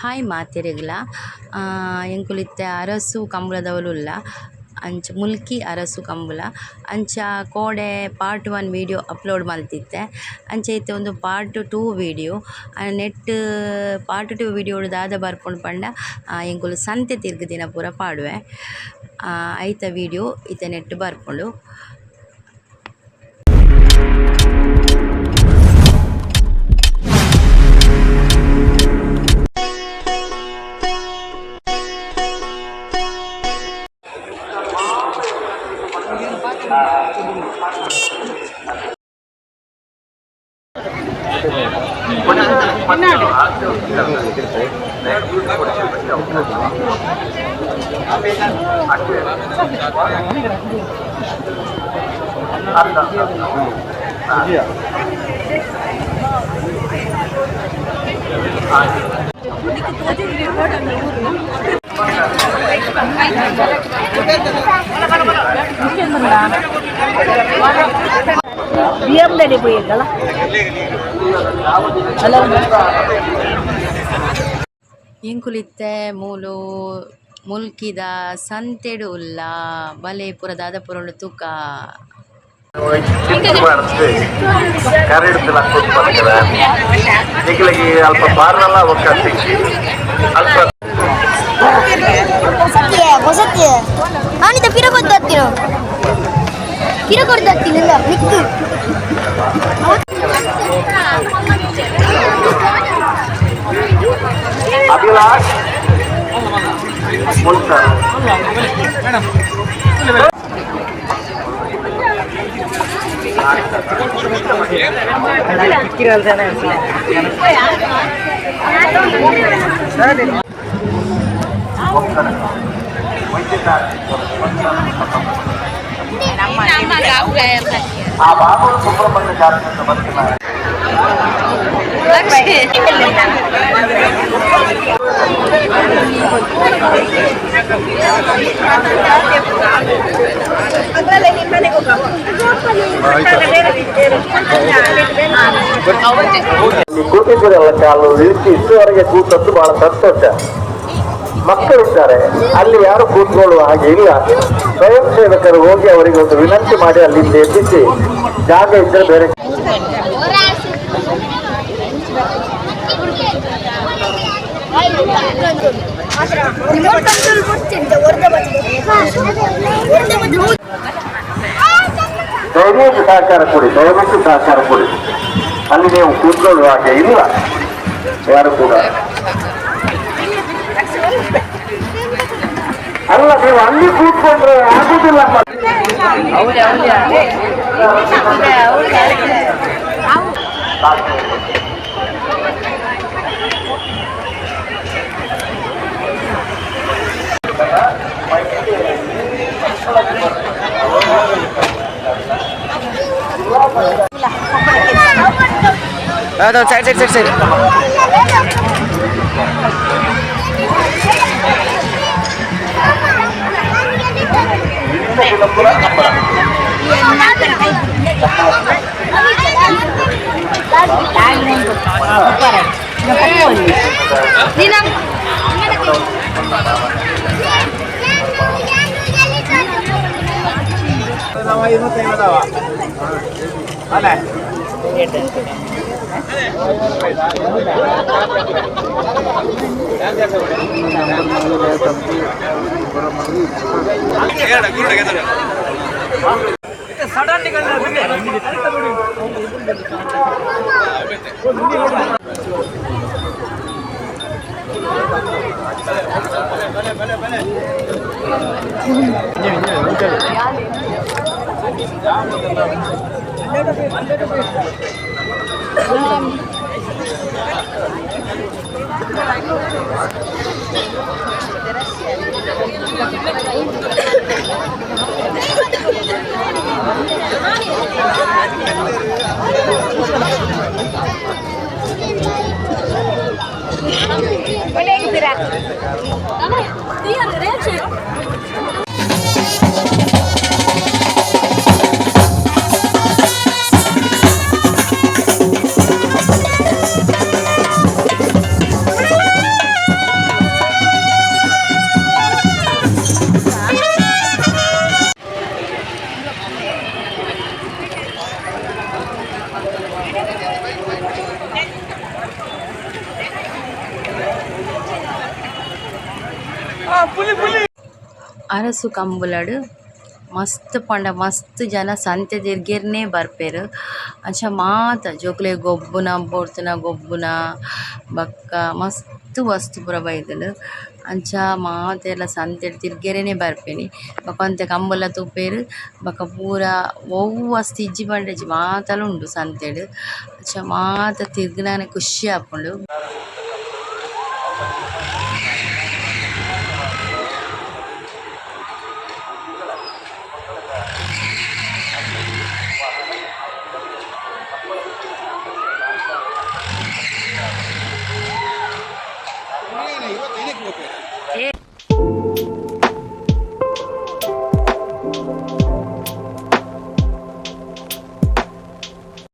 Hi ಮಾತೆರೆಗ್ಲ. ಎಂಕುಲು ಇತ್ತೆ ಅರಸು ಕಂಬುಲದವುಲು ಉಲ್ಲ. ಅಂಚ ಮುಲ್ಕಿ ಅರಸು ಕಂಬುಲ. ಅಂಚ ಕೋಡೆ ಪಾರ್ಟ್ 1 ವೀಡಿಯೋ ಅಪ್ಲೋಡ್ ಮಲ್ತಿತ್ತೆ. ಅಂಚ ಇತ್ತೆ ಉಂದು ಪಾರ್ಟ್ 2 ವೀಡಿಯೋ. ನೆಟ್ಟ್ ಪಾರ್ಟ್ 2 ವೀಡಿಯೋ ದಾದ ಬರ್ಪುಂಡು ಪಂಡ ಎಂಕುಲು ಸಂತೆ ತಿರ್ಗುದಿನ ಪೂರ ಪಾಡುವೆ. ಐತ ವೀಡಿಯೋ ಇತ್ತೆ ನೆಟ್ಟ್ ಬರ್ಪುಂಡು. ಬಿಎಂಡಲ್ಲಿ ಪೋಯಿದ್ದಲ್ಲ. ಎಂಕುಲು ಇತ್ತೆ ಮೂಲು ಮುಲ್ಕಿದ ಸಂತೆಡ್ ಉಲ್ಲ. ಬಲೆ ಪೂರ ದಾದ ಪೂರ ಉಂಡು ತೂಕ. ಅಲ್ಪ ಬಾರ್ನಲ್ಲ ಒಕ್ಕತ್ತಿಕ್ಕಿ ಅಲ್ಪ. ಹೊಸತಿ ಹೊಸತಿ ನಾನಿದ್ದ ಪಿರ ಕೊದ್ದಾಗ್ತೀನ, ಪಿರ ಕೊಡ್ದಾಗ್ತೀನಿ ನಿಕ್ಕು. ಅಭಿಲಾಷ್ ಮುಲ್ಕರ್. ಆ ಬಾಬು ಸುಬ್ರಹ್ಮಣ್ಯ ಜಾತ್ರೆ ಅಂತ ಬರ್ತಿದ್ದಾರೆ. ಅಲ್ಲಿ ಕೂತಿದ್ದೀರಲ್ಲ, ಕಾಲು ಇಳಿಸಿ. ಇಷ್ಟುವರೆಗೆ ಕೂತದ್ದು ಬಹಳ ಸಂತೋಷ. ಮಕ್ಕಳಿದ್ದಾರೆ, ಅಲ್ಲಿ ಯಾರು ಕೂತ್ಕೊಳ್ಳುವ ಹಾಗೆ ಇಲ್ಲ. ಸ್ವಯಂ ಸೇವಕರು ಹೋಗಿ ಅವರಿಗೆ ಒಂದು ವಿನಂತಿ ಮಾಡಿ ಅಲ್ಲಿಂದ ಎಬ್ಬಿಸಿ, ಜಾಗ ಇದ್ದರೆ ಬೇರೆ. ದಯವಿಟ್ಟು ಸಹಕಾರ ಕೊಡಿ, ದಯವಿಟ್ಟು ಸಹಕಾರ ಕೊಡಿ. ಅಲ್ಲಿ ನೀವು ಕೂತ್ಕೊಳ್ಳುವ ಹಾಗೆ ಇಲ್ಲ ಯಾರು ಕೂಡ. ಅಲ್ಲ, ನೀವು ಅಲ್ಲಿ ಕೂತ್ಕೊಂಡ್ರೆ ಆಗುದಿಲ್ಲ. Side, side, side, side. ಅರಸು ಕಂಬುಲಡ್ ಮಸ್ತ್ ಪಂಡ ಮಸ್ತ್ ಜನ ಸಂತೆ ತಿರ್ಗೆರ್ನೆ ಬರ್ಪೆರ್. ಅಂಚ ಮಾತ ಜೋಕುಲೆಗ್ ಗೊಬ್ಬುನ ಬೋಡ್ತಿನ ಗೊಬ್ಬುನ ಬೊಕ್ಕ ಮಸ್ತ್ ವಸ್ತು ಪೂರ ಬೈದ್ಂಡ್. ಅಂಚ ಮಾತೆರ್ಲ ಸಂತೆಡ್ ತಿರ್ಗೆರೆನೆ ಬರ್ಪಿನಿ. ಬೊಕ ಒಂತೆ ಕಂಬುಲ ತೂಪೆರ್ ಬೊಕ ಪೂರ ಒವು ವಸ್ತು ಇಜ್ಜಿ ಪಂಡ ಇಜ್ಜಿ ಮಾತಲ ಉಂಡು ಸಂತೆಡ್. ಅಂಚ ಮಾತ ತಿರ್ಗ್ನಗನೆ ಖುಷಿ ಆಪುಂಡು.